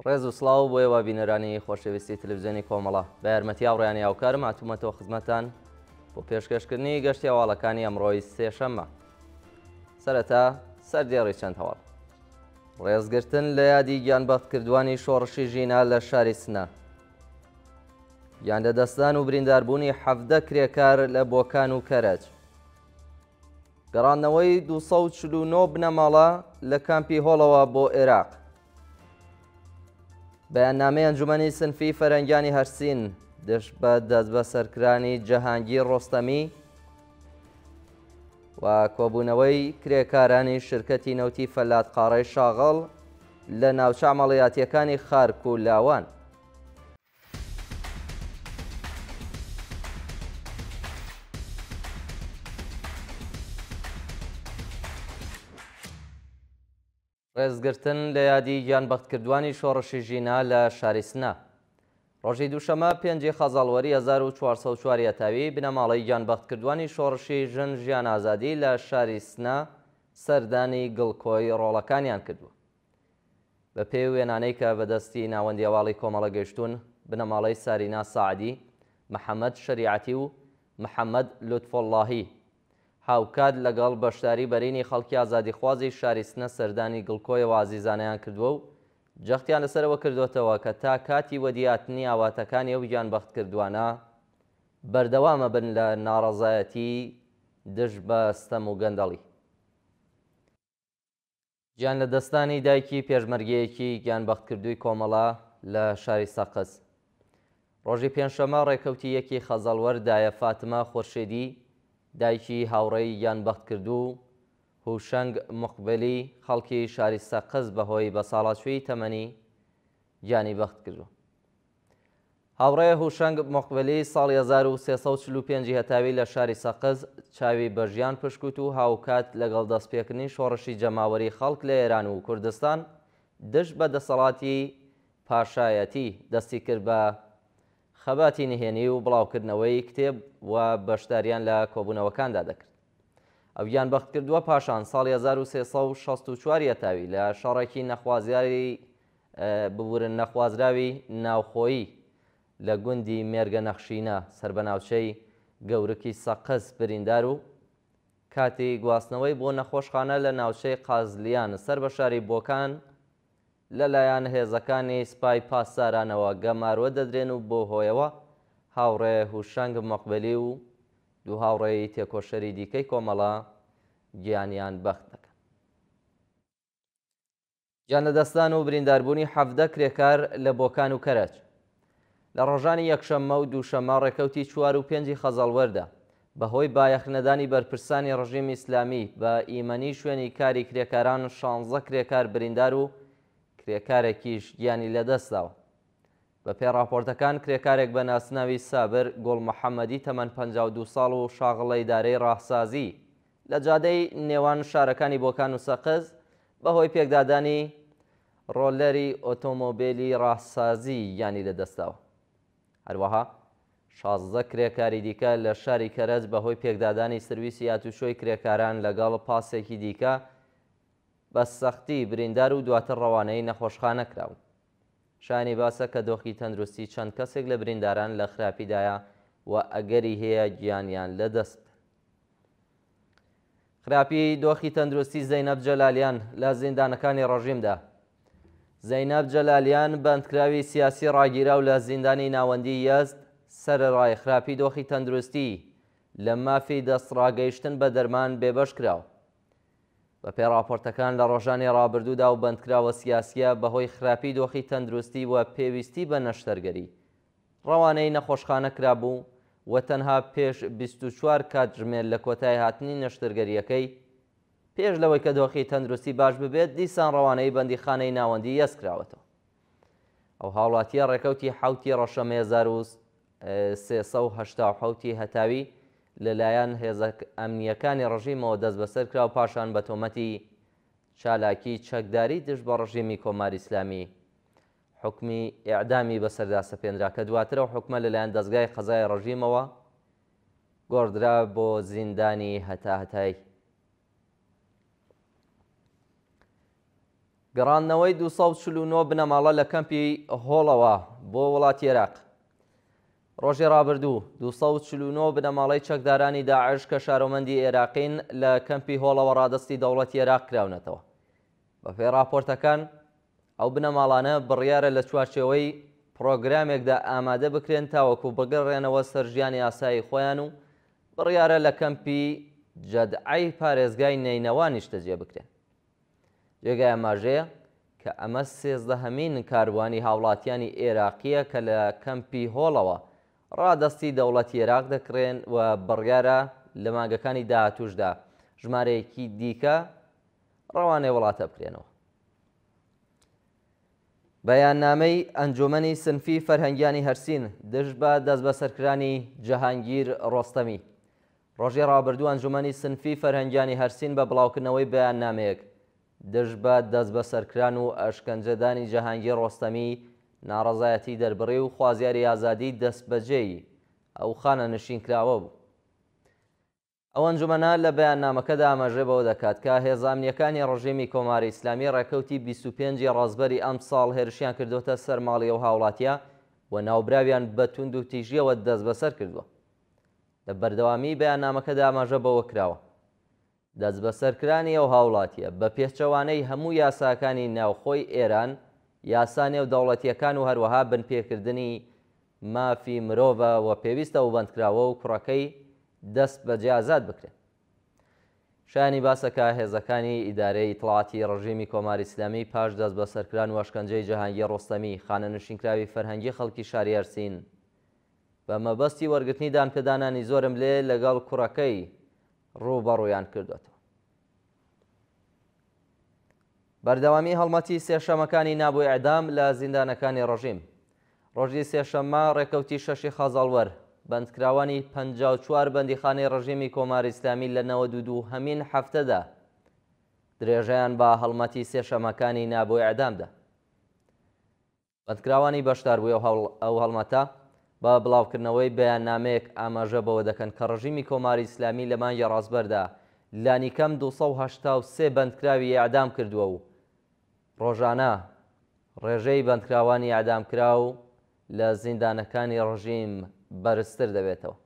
ڕێز و سڵاو بۆ ئێوە بینەرانی خۆشەویستی تەلەڤزیۆنی کۆمەڵە. بە یارمەتی هاوڕێیانی هاوکارم هاتوومەتەوە خزمەتتان بۆ پێشکەشکردنی گەشتی هەواڵەکانی ئەمڕۆی سێشەممە. سەرەتا سەردێڕی چەند هەواڵ. ڕێزگرتن لە یادی گیانبەختکردوانی شۆڕشی ژینا لە شاری سنە. گیانلەدەستدان و برینداربوونی 17 کرێکار لە بۆکان و کەرەج. گەڕاندنەوەی 249 بنەماڵە لە کامپی هۆڵەوە بۆ عێراق. بەیاننامەی ئەنجومەنی سنفی فەرەنگیانی هەرسین دژ بە دەستبەسەرکرانی جەهانگیر ڕۆستەمی و کۆبوونەوەی کرێکارانی شرکەتی نەوتی فەلات قاڕەی شاغڵ لە ناوچە عەمەڵیاتیەکانی خارک و لاوان. ڕێزگرتن لە یادی گیانبەختکردووانی شۆڕشی ژینا لە شاری سنە. ڕۆژی دووشەمە پێنجی خەزەڵوەری 1404 هەتاوی، بنەماڵەی گیانبەختکردووانی شۆڕشی ژن ژیان ئازادی لە شاری سنە سەردانی گڵکۆی ڕۆڵەکانیان کردووە. بە پێی وێنانەی کە بە دەستی ناوەندی هەواڵی کۆمەڵە گەیشتوون، بنەماڵەی سارینا ساعدی، محەمەد شەریعەتی و محەمەد لوتفۆڵڵاهی هاوکات لەگەڵ بەشداری بەرینی خەڵکی ئازادیخوازی شاری سنە سەردانی گڵکۆی ئەو ئازیزانەیان کردووە و جەختیان لەسەر ئەوە کردۆتەوە کە تا کاتی وەدیهاتنی ئاواتەکانی ئەو گیانبەختکردووانە بەردەوام ئەبن لە ناڕەزایەتی دژ بە ستەم و گەندەڵی. گیانلەدەستدانی دایکی پێشمەرگەیەکی گیانبەختکردووی کۆمەڵە لە شاری سەقز. ڕۆژی پێنجشەممە ڕێکەوتی یەکی خەزەڵوەر دایە فاتمە خورشیدی دایکی هاوڕێی گیانبەختکردوو هوشەنگ موقبلی خەڵکی شاری سەقز بەهۆی بەساڵاچووی تەمەنی گیانی بەختکردووە. هاوڕێ هوشەنگ موقبلی ساڵی 1345 ی هەتاوی لە شاری سەقز چاوی بە ژیان پشکوت و هاوکات لەگەڵ دەستپێکردنی شۆڕشی جەماوەری خەڵک لە ئێران و کوردستان دژ بە دەسەڵاتی پاشایەتی دەستی کرد بە خەباتی نهێنی و بڵاوکردنەوەی کتێب و بەشداریان لە کۆبوونەوەکاندا دەکرد. ئەو گیانبەختکردووە پاشان ساڵی 1364 ی هەتاوی لە شەڕێکی نەخوازیاری ببورن نەخوازراوی ناوخۆیی لە گوندی مێرگە نەخشینە سەر بە ناوچەی گەورکی سەقز بریندار و کاتی گواستنەوەی بۆ نەخۆشخانە لە ناوچەی قازلیان سەر بە شاری بۆکان لەلایەن هێزەکانی سپای پاسدارانەوە گەمارۆ دەدرێن و بەو هۆیەوە هاوڕێ هوشەنگ موقبلی و دوو هاوڕێی تێکۆشەری دیکەی کۆمەڵە گیانیان بەخت دەکەن. گیانلەدەستدان و برینداربوونی 17 کرێکار لە بۆکان و کەرەج. لە ڕۆژانی یەکشەممە و دووشەممە ڕێکەوتی چوار و پێنجی خەزەڵوەردا، بەهۆی بایەخنەدانی بەرپرسانی ڕژیمی ئیسلامی بە ئیمەنی شوێنی کاری کرێکاران شانزە کرێکار بریندار و کرێکارێکیش گیانی لەدەستداوە. بەپێی ڕاپۆرتەکان کرێکارێک بە ناسناوی سابر گوڵ محەمەدی تەمەن 52 ساڵ و شاغڵ لە ئیدارەی ڕاهسازی لە جادەی نێوان شارەکانی بۆکان و سەقز بەهۆی پێکدادانی ڕۆلەری ئۆتۆمۆبێلی ڕاهسازی گیانی لەدەستداوە. هەروەها 16 کرێکاری دیکە لە شاری کەرەج بەهۆی پێکدادانی سرویسی هاتوچۆی کرێکاران لەگەڵ پاسێکی دیکە بە سەختی بریندار و دواتر ڕەوانەی نەخۆشخانە کراون. شایانی باسە کە دۆخی تەندروستی چەند کەسێک لە برینداران لە خراپیدایە و ئەگەری هەیە گیانیان لەدەست بدەن. خراپی دۆخی تەندروستی زەینەب جەلالیان لە زیندانەکانی ڕژیمدا. زەینەب جەلالیان بەندکراوی سیاسی ڕاگیراو لە زیندانی ناوەندی یەزد سەرەڕای خراپی دۆخی تەندروستی لە مافی دەستڕاگەیشتن بە دەرمان بێبەش کراوە. بەپێی ڕاپۆرتەکان لە ڕۆژانی ڕابردوودا و بەندکراوە سیاسییە بەهۆی خراپی دۆخی تەندروستی و پێویستی بە نەشتەرگەری ڕەوانەی نەخۆشخانە کرابوو و تەنها پێش 24 کاتژمێر لە کۆتایی هاتنی نەشتەرگەرییەکەی پێش لەوەی کە دۆخی تەندروستی باش ببێت دیسان ڕەوانەی بەندیخانەی ناوەندی یەزد کراوەتەوە. ئەو هاوڵاتییە ڕێکەوتی حەوتی ڕەشەمەی 1387 ی هەتاوی لەلایەن هێزە ئەمنییەکانی ڕژیمەوە دەستبەسەر کرا و پاشان بە تۆمەتی چالاکی چەکداری دژ بە ڕژیمی کۆماری ئیسلامی حوکمی ئێعدامی بەسەردا سەپێنرا کە دواتر ئەو حوکمە لەلایەن دەزگای قەزای ڕژیمەوە گۆڕدرا بۆ زیندانی هەتاهەتایی. گەڕاندنەوەی 249 بنەماڵە لە کەمپی هۆڵەوە بۆ وڵاتی عێراق. ڕۆژی ڕابردوو 249 بنەماڵەی چەکدارانی داعش کە شارۆمەندی عێراقین لە کەمپی هۆڵەوە ڕادەستی دەوڵەتی عێراق کراونەتەوە. بەپێی ڕاپۆرتەکان ئەو بنەماڵانە بڕیارە لە چوارچێوەی پڕۆگرامێکدا ئامادە بکرێن تاوەکو بگەڕێنەوە سەر ژیانی ئاسایی خۆیان و بڕیارە لە کەمپی جەدعەی پارێزگای نەینەوا نیشتەجێ بکرێن. جێگای ئاماژەیە کە ئەمە سێزدەهەمین کاروانی هاوڵاتیانی ئێراقییە کە لە کەمپی هۆڵەوە ڕادەستی دەوڵەتی ئێراق دەکرێن و بڕیارە لە مانگەکانی داهاتووشدا ژمارەیەکی دیکە ڕەوانەی وڵاتە بکرێنەوە. بەیاننامەی ئەنجومەنی سنفی فەرهەنگیانی هەرسین دژ بە دەستبەسەرکرانی جەهانگیر ڕۆستەمی. ڕۆژی ڕابردوو ئەنجومەنی سنفی فەرهەنگیانی هەرسین بە بڵاوکردنەوەی بەیاننامەیەک دژ بە دەستبەسەرکران و ئەشکەنجەدانی جەهانگیر ڕۆستەمی ناڕەزایەتی دەربڕی و خوازیاری ئازادی دەستبەجێی ئەو خانەنشینکراوە بوو. ئەو ئەنجومەنە لە بەیاننامەکەدا ئاماژە بەوە دەکات کە هێزە ئەمنییەکانی ڕژێمی کۆماری ئیسلامی ڕێکەوتی 25 ی ڕەزبەری ئەمساڵ هێرشیان کردۆتە سەر ماڵی ئەو هاوڵاتییە و ناوبراویان بە توندوتیژییەوە دەستبەسەر کردووە. لە بەردەوامیی بەیاننامەکەدا ئاماژە بەوە کراوە، دەستبەسەرکرانی ئەو هاوڵاتییە بە پێچەوانەی هەموو یاساکانی ناوخۆی ئێران، یاسا نێودەوڵەتییەکان و هەروەها بنپێکردنی مافی مرۆڤە و پێویستە ئەو بەندکراوە و کوڕەکەی دەست بەجێ ئازاد بکرێن. شایانی باسە کە هێزەکانی ئیدارەی ئیتڵاعاتی ڕژیمی کۆماری ئیسلامی پاش دەستبەسەرکران و ئەشکەنجەی جەهانگیر ڕۆستەمی، خانەنشینکراوی فەرهەنگی خەڵکی شاری هەرسین، بە مەبەستی وەرگرتنی دانپێدانانی زۆرەملێ لەگەڵ کوڕەکەی ڕووبەڕوویان کردووەتەوە. بەردەوامی هەڵمەتی سێشەمەکانی نا بۆ ئیعدام لە زیندانەکانی ڕژیم. ڕۆژی سێشەممە ڕێکەوتی شەشی خەزەڵوەر، بەندکراوانی 54 بەندیخانەی ڕژیمی کۆماری ئیسلامی لە 92 هەمین هەفتەدا درێژەیان بە هەڵمەتی سێشەمەکانی نا بۆ ئیعدام دا. بەندکراوانی بەشداربووی ئەو هەڵمەتە بە بڵاوکردنەوەی بەیاننامەیەک ئاماژە بەوە دەکەن کە ڕژیمی کۆماری ئیسلامی لە مانگی ڕازبەردا لانیکەم 283 بەندکراوی ئێعدام کردووە و ڕۆژانە ڕێژەی بەندکراوانی ئێعدامکراو لە زیندانەکانی ڕژیم بەرزتر دەبێتەوە.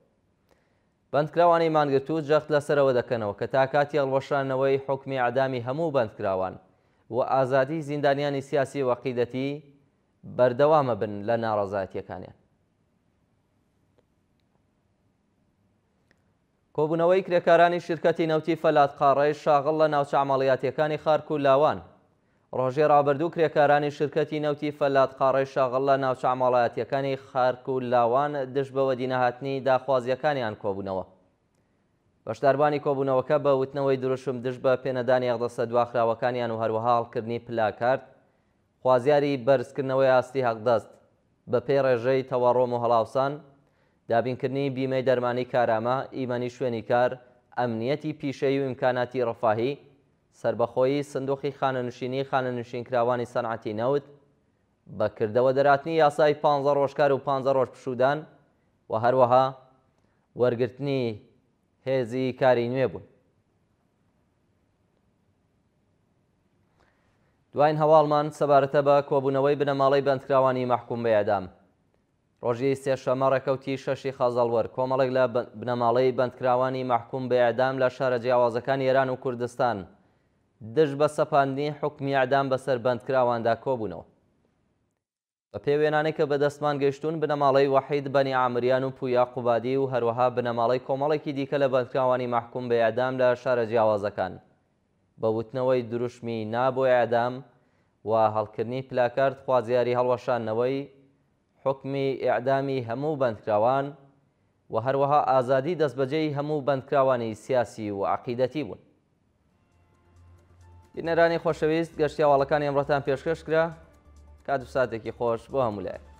بەندکراوانی مانگرتوو جەخت لەسەر ئەوە دەکەنەوە کە تا کاتی هەڵوەشانەوەی حوکمی ئێعدامی هەموو بەندکراوان و ئازادیی زیندانیانی سیاسی و عەقیدەتی بەردەوامە بن لە ناڕەزایەتییەکانیان. کۆبوونەوەی کرێکارانی شیرکەتی نەوتی فەلات قاڕەی شاغڵ لە ناوچە عەمەڵیاتییەکانی خارک و لاوان ڕۆژی ڕابردوو کرێکارانی شیرکەتی نەوتی فەلات قاڕەی شاغڵ لە ناوچە عەماڵایەتییەکانی خارک و لاوان دژ بە وەدینەهاتنی داخوازییەکانیان کۆبوونەوە. بەشداربووانی کۆبوونەوەکە بە وتنەوەی دروشم دژ بە پێنەدانی ئەقدەستە دواخراوەکانیان و هەروەها هەڵکردنی پلاکارد خوازیاری بەرزکردنەوەی ئاستی حەقدەست بەپێی ڕێژەی تەوەڕۆم و هەڵاوسان، دابینکردنی بیمەی دەرمانی کارامە، ئیمەنی شوێنی کار، ئەمنیەتی پیشەیی و ئیمکاناتی ڕەفاهی، سەربەخۆیی سندوقی خانەنشینی خانەنشینکراوانی سەنعەتی نەوت، بە کردەوە دەراتنی یاسای پانزە ڕۆژ کار و پانزە ڕۆژ پشوودان و هەروەها وەرگرتنی هێزی کاری نوێ بوون. دواین هەواڵمان سەبارەتە بە کۆبوونەوەی بنەماڵەی بەندکراوانی مەحکوم بە ئێعدام. ڕۆژی سێشەممە ڕێکەوتی شەشی خەزەڵوەر، کۆمەڵێک لە بنەماڵەی بەندکراوانی مەحکوم بە ئێعدام لە شارە جیاوازەکانی ئێران و کوردستان دژ بە سەپاندنی حوکمی ئێعدام بەسەر بەندکراواندا کۆبوونەوە. بە پێی وێنانەی کە بە دەستمان گەیشتوون، بنەماڵەی وەحید بەنی عامریان و پویا قوبادی و هەروەها بنەماڵەی کۆمەڵێکی دیکە لە بەندکراوانی مەحکوم بە ئێعدام لە شارە جیاوازەکان بە وتنەوەی دروشمی نا بۆ ئێعدام و هەڵکردنی پلاکارد خوازیاری هەڵوەشاندنەوەی حوکمی ئێعدامی هەموو بەندکراوان و هەروەها ئازادی دەستبەجێی هەموو بەندکراوانی سیاسی و عەقیدەتی بوون. بینەرانی خۆشەویست گەشتی هەواڵەکانی ئەمڕۆتان پێشکەش کرا. کات و ساتێکی خۆش بۆ هەموو لایەک.